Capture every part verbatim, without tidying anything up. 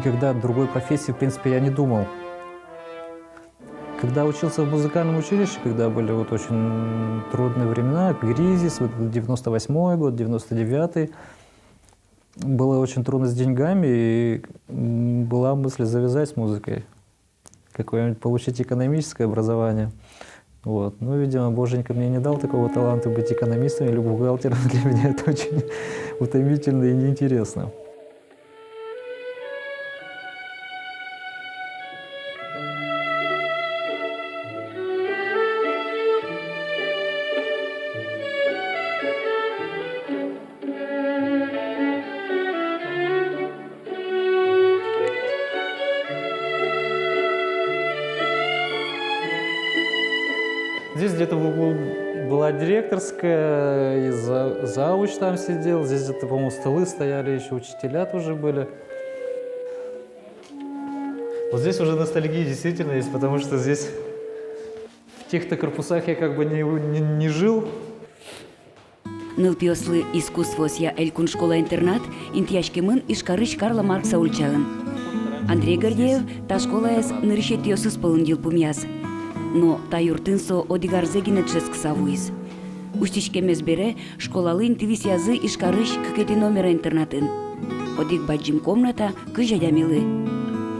Когда о другой профессии, в принципе, я не думал. Когда учился в музыкальном училище, когда были вот очень трудные времена, кризис, вот девяносто восьмой год, девяносто девятый, было очень трудно с деньгами, и, м, была мысль завязать с музыкой, какое-нибудь получить экономическое образование. Вот. Ну, видимо, Боженька мне не дал такого таланта быть экономистом или бухгалтером. Для меня это очень утомительно и неинтересно. Здесь где-то в углу была директорская, и за-, завуч там сидел. Здесь где-то, по-моему, столы стояли, ещё учителя тоже были. Вот здесь уже ностальгия действительно есть, потому что здесь, в тех-то корпусах, я как бы не, не, не жил. Нылпиослы искусствоосъя элькун школа-интернат интыяськемын Ижкарысь Карла Маркса ульчаын. Андрей Гордеев та школаез нырысетӥосыз пӧлын йылпумъяз. Но та юртын со одӥг арзэ гинэ дышетскыса вуиз. Усьтӥськемез бере школалы инты висъязы Ижкарысь кыкетӥ номеро интернатын. Одӥг бадӟым комната кызь адямилы.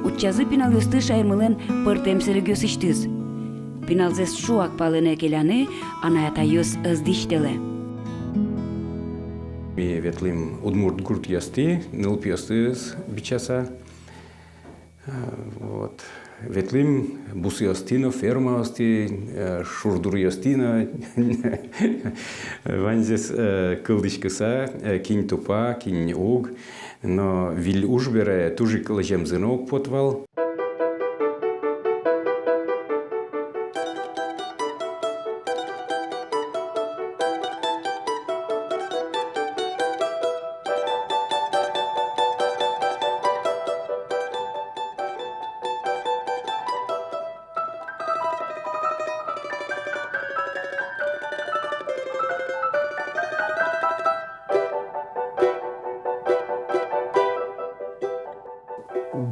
Утчазы пиналъёсты шаермылэн пӧртэм сэрегъёсысьтыз. Пиналзэс шуак палэнэ келяны анай-атайёс ӧз дӥсьтэлэ. Ми ветлӥм удмурт гуртъёстӥ, нылпиосты бичаса. Э, вот. Ветлӥм бусыостӥ но, фермаостӥ, э, шурдуръёстӥ но. Ваньзэс, э, кылзӥськыса, э, кин тупа, кин уг. Но выль уж бере туж ик лэземзы но уг поты вал.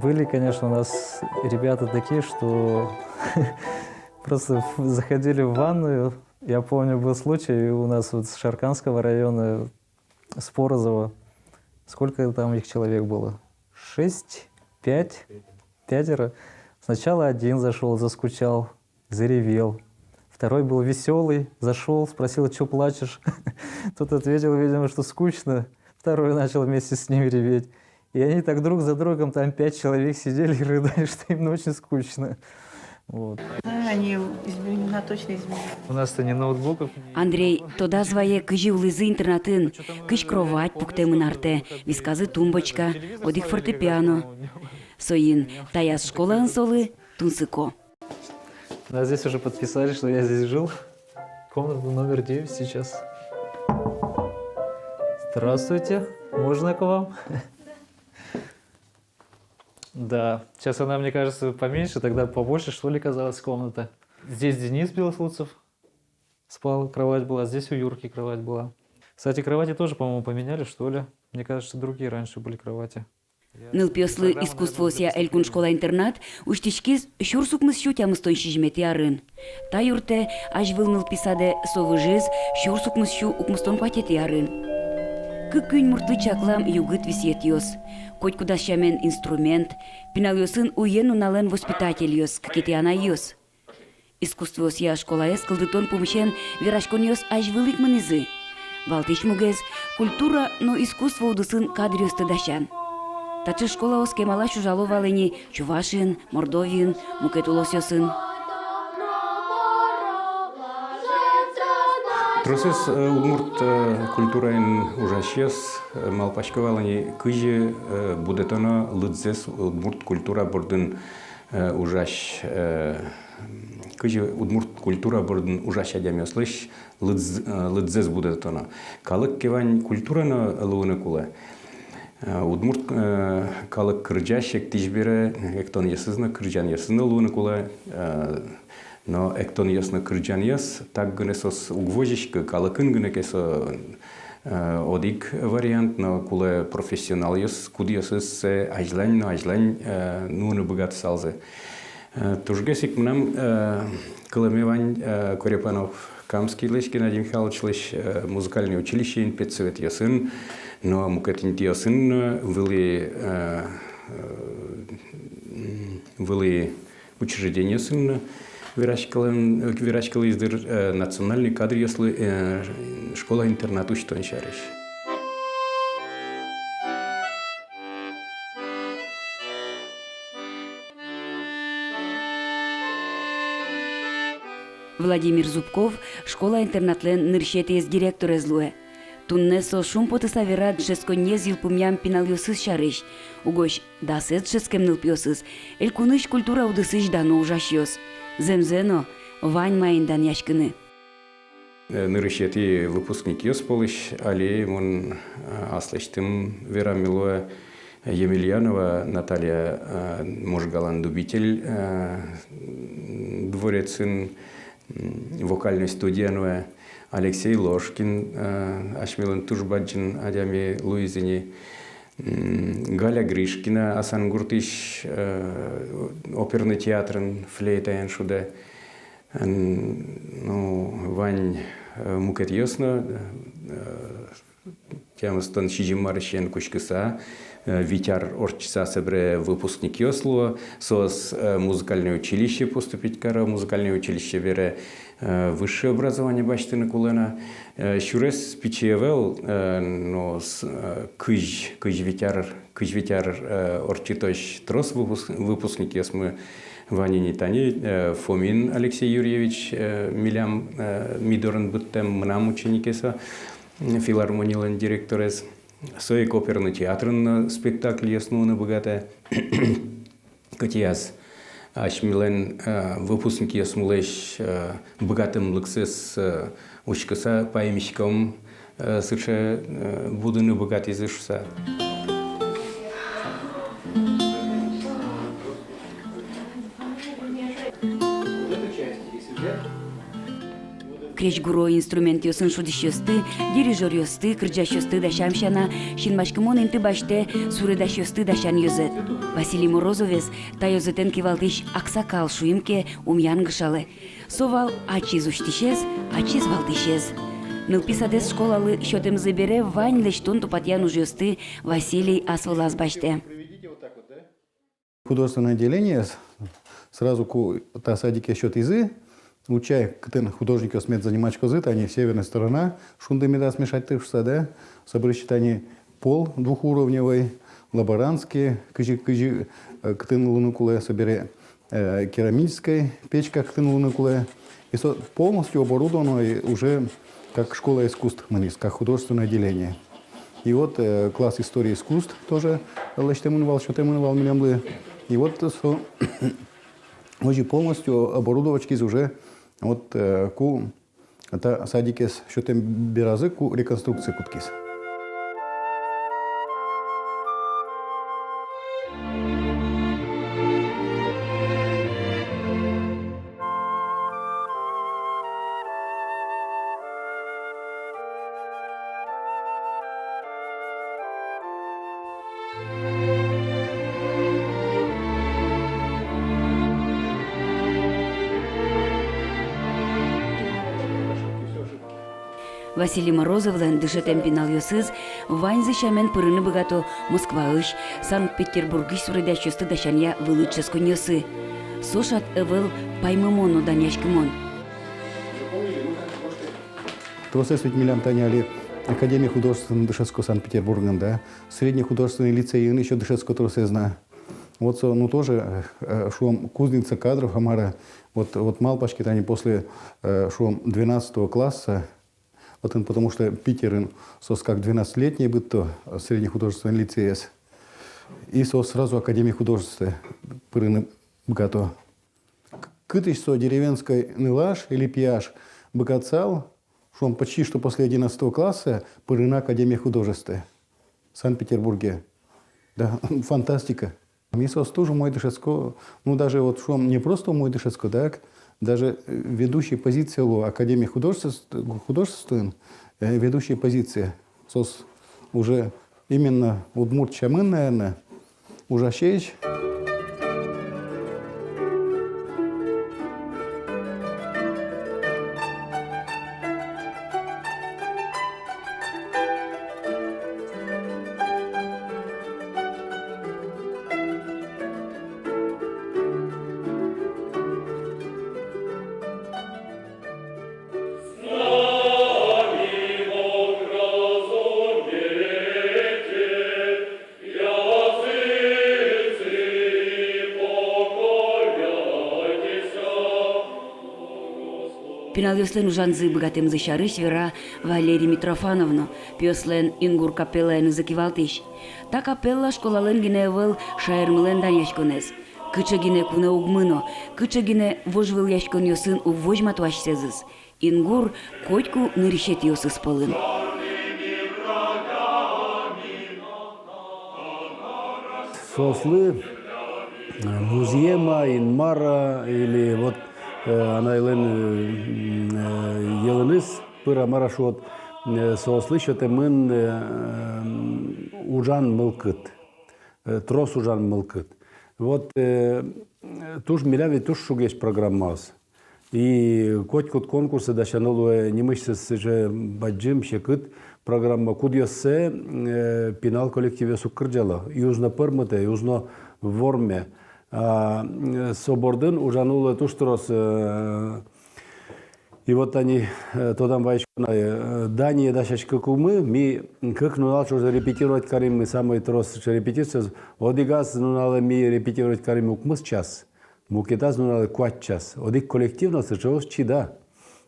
Были, конечно, у нас ребята такие, что просто в-, заходили в ванную. Я помню, был случай у нас вот с Шарканского района, с Порозова. Сколько там их человек было? Шесть? Пять? Пятеро. Сначала один зашёл, заскучал, заревел. Второй был весёлый, зашёл, спросил: «Чё плачешь?» Тот ответил, видимо, что скучно. Второй начал вместе с ним реветь. И они так друг за другом, там пять человек сидели и рыдали, что им очень скучно. Вот. Да, они из времена точно изменились. У нас-то ни ноутбуков, ни... Андрей тодаз вае, кызьы улӥзы интернатын. Кызь кровать пуктэмын артэ, висказы тумбочка, одӥг фортепиано. Соин таяз школаын солы тунсыко. Нас здесь уже подписали, что я здесь жил. Комната номер девять сейчас. Здравствуйте. Можно к вам? Да. Сейчас она, мне кажется, поменьше, тогда побольше, что ли, казалась комната. Здесь Денис Белослудцев спал, кровать была, здесь у Юрки кровать была. Кстати, кровати тоже, по-моему, поменяли, что ли. Мне кажется, другие раньше были кровати. Нылпиослы искусствоосъя элькун школа-интернат усьтӥськиз сюрс укмыс сю тямыстон сизьыметӥ арын. Та юртэ, азьвыл нылпи садэ, со выжиз сюрс укмыс сю укмыстон куатетӥ арын. Кык-куинь муртлы чаклам югыт висъетъёс, котькудаз сямен инструмент, пиналъёсын уен-нуналэн воспитательёс, кыкетӥ анайёс. Искусствоосъя школаез кылдытон пумысен вераськонъёс азьвыл ик мынӥзы. Валтӥсь мугез — культура но искусство удысын кадръёсты дасян. Таӵе школаос кемалась ужало вал ини Чувашиын, Мордовиын, мукет улосъёсын. Тросэз, э, удмурт, э, культураын ужасьёс, э, малпасько вал ини, кызьы, э, будэтоно лыдзэс удмурт культура бордын, э, ужась, э, кызьы удмурт культура бордын ужась адямиослэсь лыдз-, э, лыдзэс будэтоно. Калык ке вань, культура но луыны кулэ. Э, удмурт, э, калык кырӟась, эктӥсь бере, эктонъёсыз но, кырӟанъёсыз но луыны кулэ. Э, но эктонъёс но кырӟанъёс так гинэ соос уг возиськы, калыкын гинэ ке со Э, одӥг вариант, но кулэ профессионалъёс, кудъёсыз сое азьлань но азьлань, э, нуыны быгатысалзы. Э, тужгес ик мынам, э, кылэме вань, э, Корепанов-Камскийлэсь Геннадий Михайловичлэсь, э, музыкальной училищеын, педсоветъёсын но мукет интыосын но, вылӥ, э, э, м, вылӥ учреждениосын но вераськылӥз, вераськылӥз дыр, э, национальной кадръёслы, э, школа-интернат усьтон сярысь. Владимир Зубков школа-интернатлэн нырысетӥез директорез луэ. Туннэ со шумпотыса вера дышетсконниез йылпумъям пиналъёсыз сярысь. Угось дасэз дышетскем нылпиосыз — элькунысь культура удысысь дано ужасьёс. Зэмзэ но, вань маин данъяськыны. Э, нырысетӥ выпускникъёс пӧлысь али мон, э, аслэсьтым вераме луэ. Емельянова Наталья, э, Можгалэн Дубитель, э, дворецын, м, вокальной студия нуэ. Алексей Ложкин, э, асьмелэн туж бадӟым адями луиз ини. М, Галя Гришкина Асангуртысь, э, оперной театрын флейтаен шудэ. М, ну, вань, э, мукетъёс но, э, тямыстон сизьым арысен кутскыса, э, вить ар ортчыса, собере выпускникъёс луо, соос, э, музыкальное училище поступить каро, музыкальное училище бере, э, высшее образование басьтыны кулэ на. Э, сюрес пичи ӧвӧл, э, но с-, э, кызь, кызь вить ар, кызь вить ар, э, ортчытозь трос выпуск-, выпускникъёсмы вань ини. Тани, э, Фомин Алексей Юрьевич, э, милям, э, ми дорын быдтэм, мынам ученике со, м, филармонилэн директорез. Со ик оперный театрын но спектакльёс нуыны быгатэ. Кытӥяз асьмелэн, э, выпускникъёсмылэсь, э, быгатэмлыксэс, э, учкыса, паймиськом, э, сыӵе, э, будыны быгатӥзы шуса. Крезьгуро инструментъёсын шудӥсьёсты, дирижёръёсты, кырӟасьёсты дасям сяна, синмаськымон инты басьтэ суредасьёсты дасян ёзэт. Василий Морозовез та ёзэтэн кивалтӥсь аксакал шуим ке, ум янгышалэ. Со вал ачиз усьтӥсез, ачиз валтӥсез. Нылпи садэз школалы сётэмзы бере вань лэсьтон-тупатъян ужъёсты Василий ас вылаз басьтэ. Художественное отделение, сразу ку та садике сётӥзы, утчай, кытын художникъёс мед заниматскозы, тани северная сторона, шунды медаз мешатьты шуса, да, собере ещё тани пол двухуровневой, лаборантский, кызьы, кызьы, э, кытын луыны кулэ, собере, э, керамической печка кытын луыны кулэ. И со полностью оборудованный уже как школа искусств мынӥз, как художественное отделение. И вот, э, класс истории искусств тоже лэсьтэмын вал, сётэмын вал милемлы. И вот со озьы полностью оборудоватскиз уже, вот, э, ку та садикез сётэм беразы, ку реконструкция кутскиз. Василий Морозовлэн дышетэм пиналъёсыз ваньзы сямен пырыны быгато Москваысь, Санкт-Петербургысь суредасьёсты дасянъя вылӥ дышетсконниосы. Со шат ӧвӧл паймымон но данъяськымон. Тросэз ведь милям тани али Академия художеств дышетско Санкт-Петербургын, да, средний художественный лицейын ещё дышетско тросэз на. Вот со, ну, тоже, э, шуом, кузница кадров, а мар-а, вот, вот малпаське тани после, э, шуом, двенадцатого класса, вот он, потому что Питерын соос как двенадцатилетние быдто, э, средний художественный лицейез. И соос сразу Академия художеств пырыны быгато. К-, кытысь со деревенской нылаш или пияш быгатысал, шуом, почти что после одиннадцатого класса пырыны Академия художеств Санкт-Петербурге. Да, фантастика. Ми соосты туж умой дышетско, ну, даже вот, шуом, не просто умой дышетско, так, даже, э, ведущей позиция луо Академия художеств, художествоын, э, ведущей позиция. Соос уже именно удмурт сямен, наверное, ужасесь. Пиналъёслэн ужанзы, быгатэмзы сярысь вера Валерий Митрофанов но, пиослэн «Ингур» капеллаенызы кивалтӥсь. Та капелла школалэн гинэ ӧвӧл, шаермылэн данъяськонэз. Кыӵе гинэ кунэ уг мыно, кыӵе гинэ вожвылъяськонъёсын уг возьмато асьсэзыз, «Ингур» котьку нырысетӥосыз пӧлын. Соослы, э, музъем-а, Инмар-а, или вот, э, анайлэн, э, м, э, йӧлэныз пыр-а, мар-а шуод, э, соослы сётэмын, э, м, ужан мылкыд, э, трос ужан мылкыд. Вот, э, туж милям ведь туж шугесь программаос. И котькуд конкурсэ дасяно луэ нимысьтыз сыӵе бадӟым, секыт программа, кудъёссэ, э, пинал коллективъёс уг кырӟало, и уз но пӧрмытэ, и уз но ворме. А, э, со бордын ужано луэ туж трос, э, и вот тани, э, тодам вайисько на, э, дание дасяськыкумы, ми кык нунал ӵоже репетировать каримы, самой трос сыӵе репетициос. Одӥгаз нуналэ ми репетировать каримы укмыс час. Мукетаз нуналэ куать час. Одӥг коллектив но сыӵеос чида.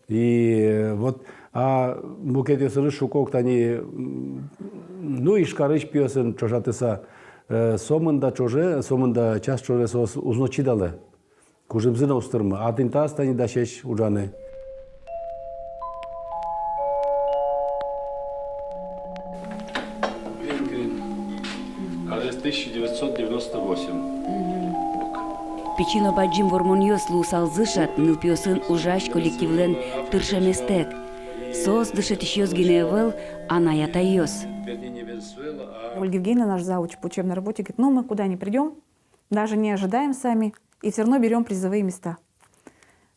И, э, вот, а мукетъёсыныз шуко ук тани, м, ну, Ижкарысь пиосын ӵошатыса, э, сомында ӵоже, сомында час ӵоже соос уз но чидалэ. Кужымзы но уз тырмы. А тӥни таос тани дасесь ужаны. Венгрия. Адрес тысяча девятьсот девяносто восемь. Пичи но бадӟым вормонъёс луысалзы шат нылпиосын ужась коллективлэн тыршемезтэк. Соос дышетӥсьёс гинэ ӧвӧл, анай-атайёс. Ольга Евгеньевна, наш завуч по учебной работе, говорит: «Ну, мы куда ни придём, даже не ожидаем сами, и всё равно берём призовые места».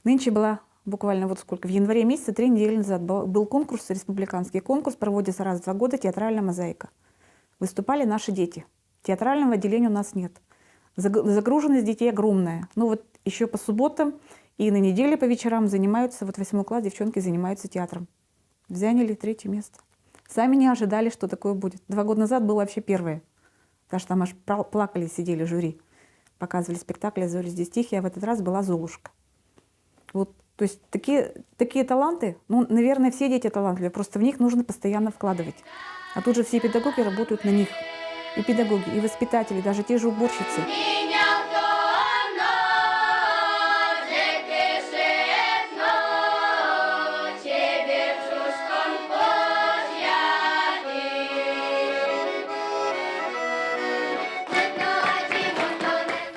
Нынче была буквально вот сколько, в январе месяце, три недели назад был, был конкурс, республиканский конкурс, проводится раз в два года, «Театральная мозаика». Выступали наши дети. Театрального отделения у нас нет. Заг-, загруженность детей огромная. Ну вот ещё по субботам и на неделе по вечерам занимаются, вот восьмой класс, девчонки занимаются театром. Заняли третье место. Сами не ожидали, что такое будет. Два года назад было вообще первое. Потому что там аж пла-, плакали, сидели жюри. Показывали спектакль «А зори здесь тихие», а в этот раз была «Золушка». Вот, то есть такие, такие таланты, ну, наверное, все дети талантливы, просто в них нужно постоянно вкладывать. А тут же все педагоги работают на них. И педагоги, и воспитатели, даже те же уборщицы.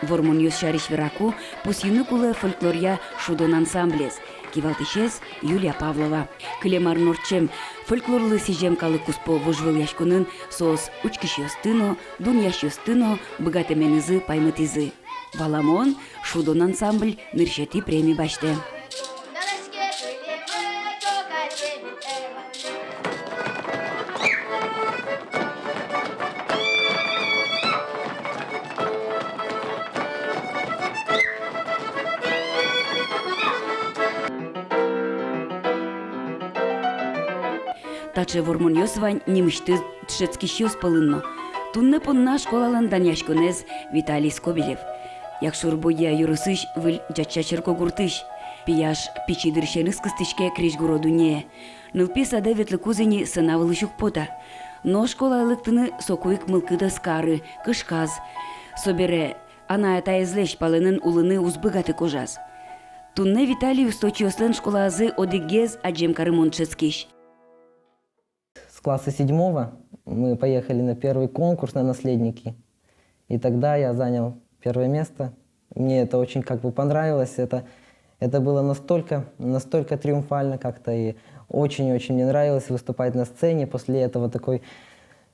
Вормонъёс сярысь вераку, пусйыны кулэ фольклоръя «Шудон» ансамблез. Кивалтӥсез Юлия Павлова. Кылем арын ортчем, фольклорлы сӥзем калык куспо вожвылъяськонын соос учкисьёсты но, дунъясьёсты но быгатэменызы паймытӥзы. Валамон, «Шудон» ансамбль нырысетӥ преми басьтэ. Таӵе вормонъёс вань нимысьтыз дышетскисьёс пӧлын но. Туннэ понна школалэн данъяськонэз Виталий Скобелев. Якшур-Бӧдья ёросысь Выль Ӟатча черкогуртысь. Пияш пичи дырысеныз кыстӥське крезьгуро дуннее. Нылпи садэ ветлыкуз ини сцена вылысь уг пота. Но школае лыктыны соку ик мылкыд ӧз кары, кышказ. Собере анай-атаезлэсь палэнын улыны уз быгаты кожаз. Туннэ Виталий Усточиослэн школаязы одӥгез адӟем карымон дышетскись. С класса седьмого мы поехали на первый конкурс на «Наследники». И тогда я занял первое место. Мне это очень как бы понравилось. Это Это было настолько, настолько триумфально как-то, и очень-очень мне нравилось выступать на сцене. После этого такой,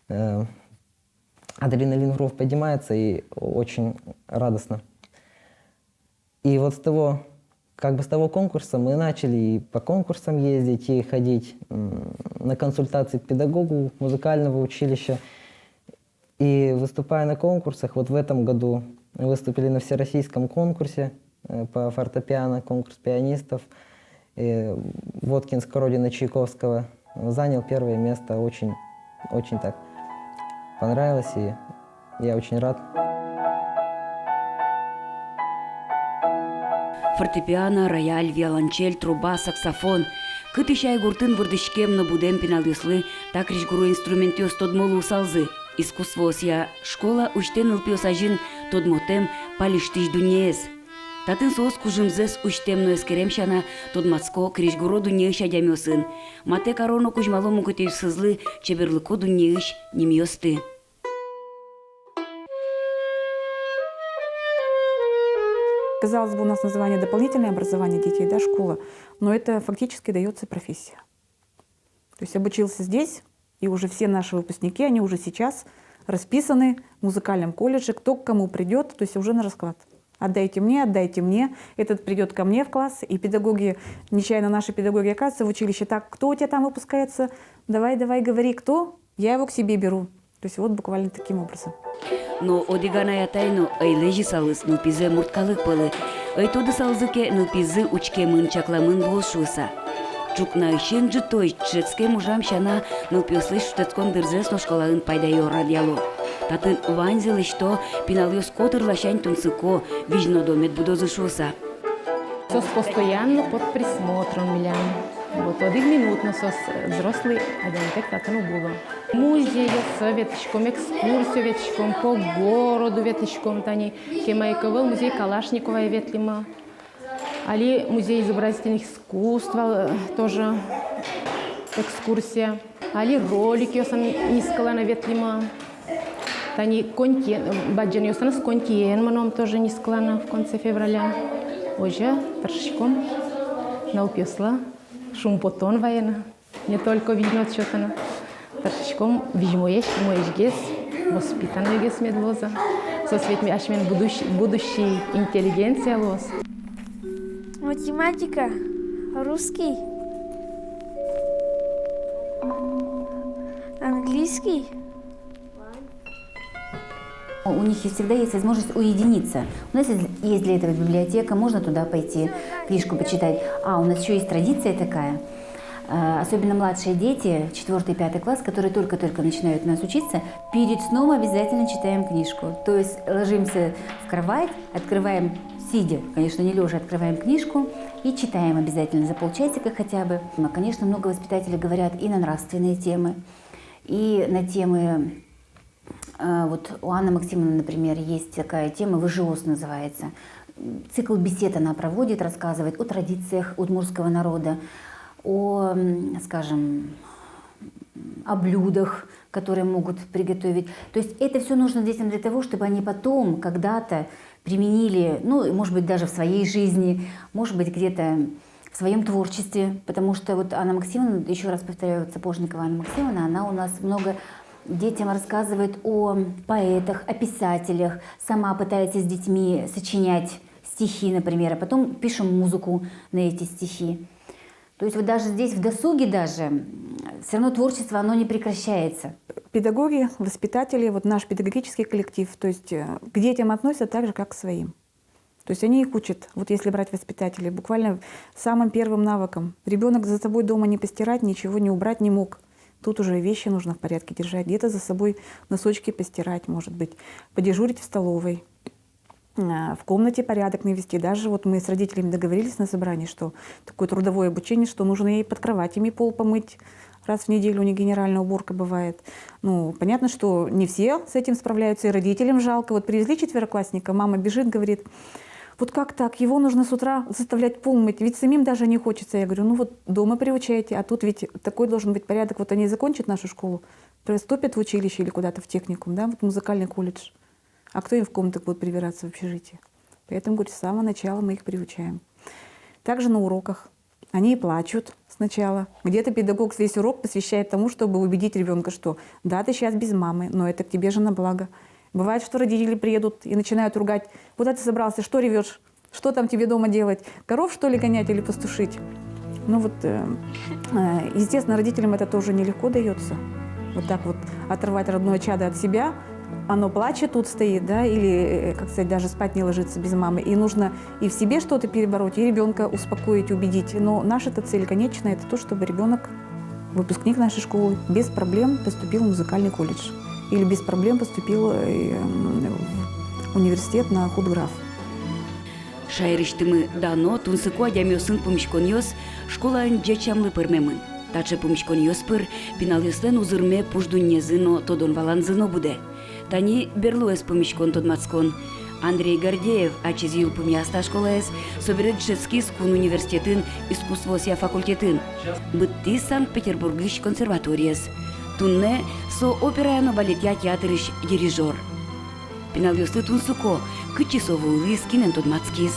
э, адреналин в крови поднимается, и очень радостно. И вот с того, как бы с того конкурса мы начали и по конкурсам ездить, и ходить, м, на консультации к педагогу музыкального училища. И выступая на конкурсах, вот в этом году выступили на всероссийском конкурсе, э, по фортепиано, конкурс пианистов. И Воткинск, родина Чайковского, занял первое место. Очень, очень так понравилось, и я очень рад. Фортепиано, рояль, виолончель, труба, саксофон. Кытысь ай гуртын вордӥськем но будэм пиналъёслы та крезьгуро инструментъёс тодмо луысалзы. Искусствоосъя школа усьтэ нылпиос азьын тодмотэм пальысьтӥсь дуннеез. Татын соос кужымзэс усьтэм но эскерем сяна тодматско крезьгуро дуннеысь адямиосын. Матэ каро но кузьмало мукетъёсызлы чеберлыко дуннеысь нимъёсты. Казалось бы, у нас название дополнительное образование детей, да, школа, но это фактически даётся профессия. То есть обучился здесь, и уже все наши выпускники, они уже сейчас расписаны в музыкальном колледже, кто к кому придёт, то есть уже на расклад. Отдайте мне, отдайте мне, этот придёт ко мне в класс, и педагоги, нечаянно наши педагоги оказываются в училище: «Так, кто у тебя там выпускается? Давай, давай, говори, кто? Я его к себе беру». То есть вот буквально таким образом. Но одӥг анай-атай но ӧй лэзьысалыз нылпизэ мурт калык пӧлы. Ӧй тодысалзы ке, нылпизы учкемын, чакламын луоз шуыса. Ӵукнаысен ӝытозь дышетскем ужам сяна нылпиослэсь шутэтскон дырзэс но школаын пайдаё радъяло. Татын ваньзэ лэсьто, пиналъёс котыр ласянь тунсыко, визьнодо мед будозы шуыса. Соос постоянно под присмотром милям. Вот одӥг минут но соос, взрослый адямитэк татын уг уло. Музейёсы ветлӥськом, экскурсие ветлӥськом, по городу ветлӥськом, тани кема ик ӧвӧл, музей Калашниковае ветлӥмы. Али музей изобразительных искусств, э, тоже экскурсия. Али роликъёсын нискыланы ветлӥмы. Тани конькиен, бадӟымъёсыныз конькиен мыном тоже нискыланы в конце февраля. Озьы тыршиськом нылпиослы шумпотон вайыны. Не только визьнод сётыны. Тыршиськом визьмоесь, умоечгес, воспитаннойгес мед луозы. Соос ведь ми-, асьмелэн будущ-, будущий интеллигенция луоз. Математика, русский, английский. У них есть, всегда есть возможность уединиться. У нас есть, есть для этого библиотека, можно туда пойти, книжку почитать. А у нас ещё есть традиция такая. Э, особенно младшие дети, четвёртый, пятый класс, которые только-только начинают у нас учиться, перед сном обязательно читаем книжку. То есть ложимся в кровать, открываем, сидя, конечно, не лёжа, открываем книжку и читаем обязательно за полчасика хотя бы. М, конечно, много воспитателей говорят и на нравственные темы, и на темы, э, вот у Анны Максимовны, например, есть такая тема, «Выжыос» называется. Цикл бесед она проводит, рассказывает о традициях удмуртского народа, о, м, скажем, о блюдах, которые могут приготовить. То есть это всё нужно детям для того, чтобы они потом, когда-то применили, ну, может быть, даже в своей жизни, может быть, где-то в своём творчестве, потому что вот Анна Максимовна, ещё раз повторяю, вот Сапожникова Анна Максимовна, она у нас много детям рассказывает о поэтах, о писателях, сама пытается с детьми сочинять стихи, например, а потом пишем музыку на эти стихи. То есть вот даже здесь, в досуге даже, м, всё равно творчество, оно не прекращается. Педагоги, воспитатели, вот наш педагогический коллектив, то есть, э, к детям относятся так же, как к своим. То есть они их учат. Вот если брать воспитателей, буквально самым первым навыком. Ребёнок за собой дома не постирать, ничего не убрать не мог. Тут уже вещи нужно в порядке держать. Где-то за собой носочки постирать, может быть, подежурить в столовой, а, в комнате порядок навести. Даже вот мы с родителями договорились на собрании, что такое трудовое обучение, что нужно и под кроватями пол помыть. Раз в неделю у них генеральная уборка бывает. Ну, понятно, что не все с этим справляются, и родителям жалко. Вот привезли четвероклассника, мама бежит, говорит: «Вот как так? Его нужно с утра заставлять пол мыть, ведь самим даже не хочется». Я говорю: «Ну вот дома приучайте, а тут ведь такой должен быть порядок. Вот они закончат нашу школу, поступят в училище или куда-то в техникум, да, вот музыкальный колледж. А кто им в комнатах будет прибираться в общежитии?» Поэтому, говорю, с самого начала мы их приучаем. Также на уроках. Они и плачут сначала. Где-то педагог весь урок посвящает тому, чтобы убедить ребёнка, что да, ты сейчас без мамы, но это к тебе же на благо. Бывает, что родители приедут и начинают ругать: «Куда ты собрался? Что ревёшь? Что там тебе дома делать? Коров, что ли, гонять или пастушить?» Ну вот, э, э, естественно, родителям это тоже нелегко даётся. Вот так вот оторвать родное чадо от себя, оно плачет, тут стоит, да, или, э, как сказать, даже спать не ложится без мамы. И нужно и в себе что-то перебороть, и ребёнка успокоить, убедить. Но наша-то цель конечная, это то, чтобы ребёнок, выпускник нашей школы, без проблем поступил в музыкальный колледж или без проблем поступил, э, м, в университет на худграф. Шаерысьтымы дано, тунсыко адямиосын пумиськонъёс школаын ӟеч сямлы пӧрмемын. Таӵе пумиськонъёс пыр пиналъёслэн узырме пуш дуннезы но, тодон-валанзы но будэ. Тани берлоез пумиськон-тодматскон. Андрей Гордеев ачиз йылпумъяз та школаез, собере дышетскиз кун университетын искусствоосъя факультетын. Быдтӥз Санкт-Петербургысь консерваториез. Туннэ со операя но балетъя театрысь дирижёр. Пиналъёслы тунсыко, кытчы со вуылӥз, кинэн тодматскиз.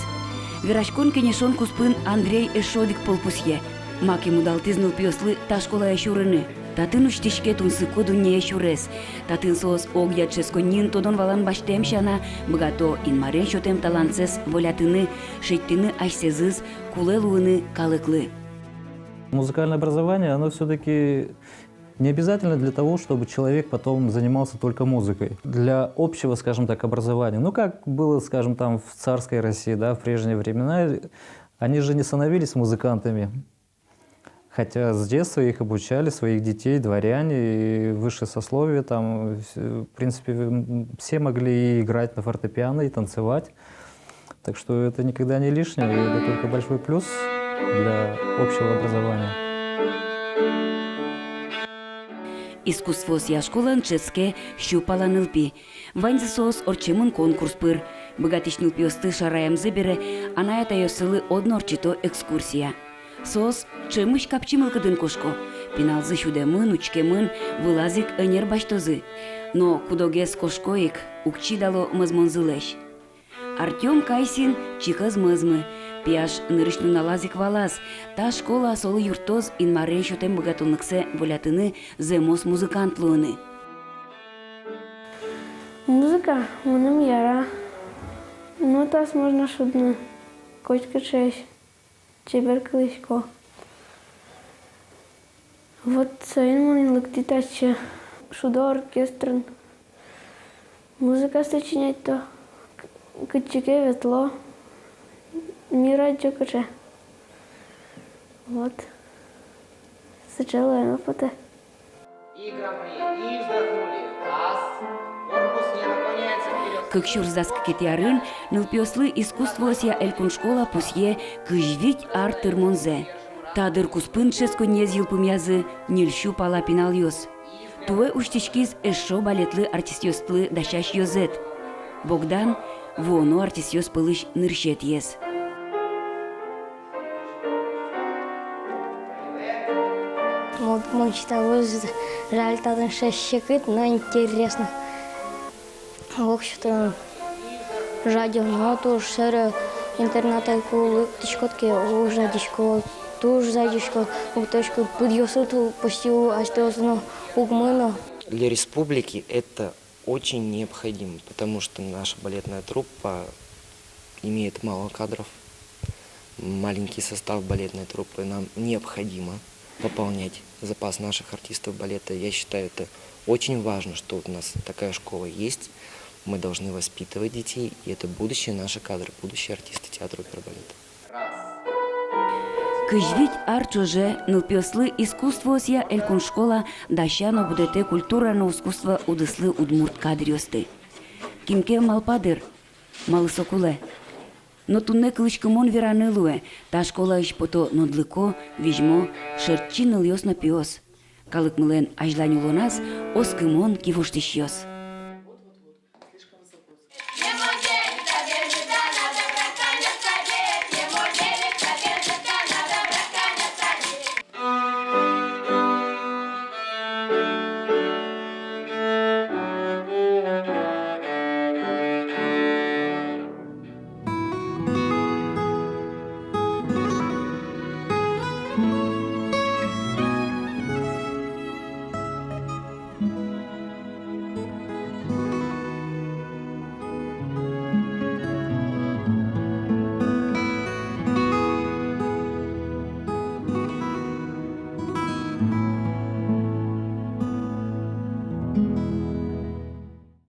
Вераськон-кенешон куспын Андрей эшшо одӥг пол пусъе: макем удалтӥз нылпиослы та школае сюрыны. Татын усьтӥське тунсыко дуннее сюрес. Татын соос огъя дышетсконниын тодон-валан басьтэм сяна быгато Инмарен сётэм талантсэс волятыны, шедьтыны асьсэзыз, кулэ луыны калыклы. Музыкальное образование, оно всё-таки не обязательно для того, чтобы человек потом занимался только музыкой. Для общего, скажем так, образования. Ну, как было, скажем, там в царской России, да, в прежние времена, они же не становились музыкантами. Хотя с детства их обучали, своих детей, дворяне, и высшее сословие, там, вс-, в принципе, м, все могли и играть на фортепиано, и танцевать. Так что это никогда не лишнее, и это только большой плюс для общего образования. Искусствоосъя школаын дышетске сю пала нылпи. Ваньзы соос ортчемын конкурс пыр. Быгатӥсь нылпиосты шараямзы бере анай-атайёссылы одно ортчыто экскурсия. Соос ӵемысь капчи мылкыдын кошко. Пиналзы сюдэмын, учкемын, вылаз ик ӧнер басьтозы. Но кудогез кошко ик, уг чидало мӧзмонзылэсь. Артём Кайсин чик ӧз мӧзмы. Пияш нырысь нуналаз ик валаз: та школа солы юрттоз Инмарен сётэм быгатонлыксэ волятыны, зэмос музыкант луыны. Музыка мыным яра. Нотаос можно шудыны котькыӵеесь. Чебер кылӥсько. Вот соин мон и лыктӥ татчы. Шудо оркестрын. Музыка сочинять каро. К-, кытчы ке ветло. Мир адӟо кыӵе. Вот. Сыӵе луэме потэ. Кык сюрс дас кыкетӥ арын нылпиослы искусствоосъя элькун школа пусъе кызь вить ар тырмонзэ. Та дыр куспын дышетсконниез йылпумъязы ньыль сю пала пиналъёс. Туэ усьтӥськиз эшшо балетлы артистъёслы дасясь ёзэт. Богдан вуоно артистъёс пӧлысь нырысетӥез. Мон, мон считаю, жаль, татын сыӵе секыт, но интересно. Ог сётэ жадьоно, туж сыре интернатэ ку лыктӥськод ке, уг жадиськод, туж жадиськод, уг тодӥськод, пыдъёсыд ту почти у, асьтэос но уг мыно. Для республики это очень необходимо, потому что наша балетная труппа имеет мало кадров. Маленький состав балетной труппы, нам необходимо пополнять запас наших артистов балета. Я считаю, это очень важно, что вот у нас такая школа есть. Мы должны воспитывать детей, и это будущее наши кадры, будущие артисты театра оперы и балета. Кызь вить ар ӵоже нылпиослы искусствоосъя элькун школа дася но будэтэ культура но искусство удыслы удмурт кадръёсты. Кин ке малпа, дыр, малы со кулэ. Но туннэ кылӥськымон вераны луэ: та школаысь пото нодлыко, визьмо, шӧдчи нылъёс но пиос. Калыкмылэн азьлань улоназ оскымон кивоштӥсьёс.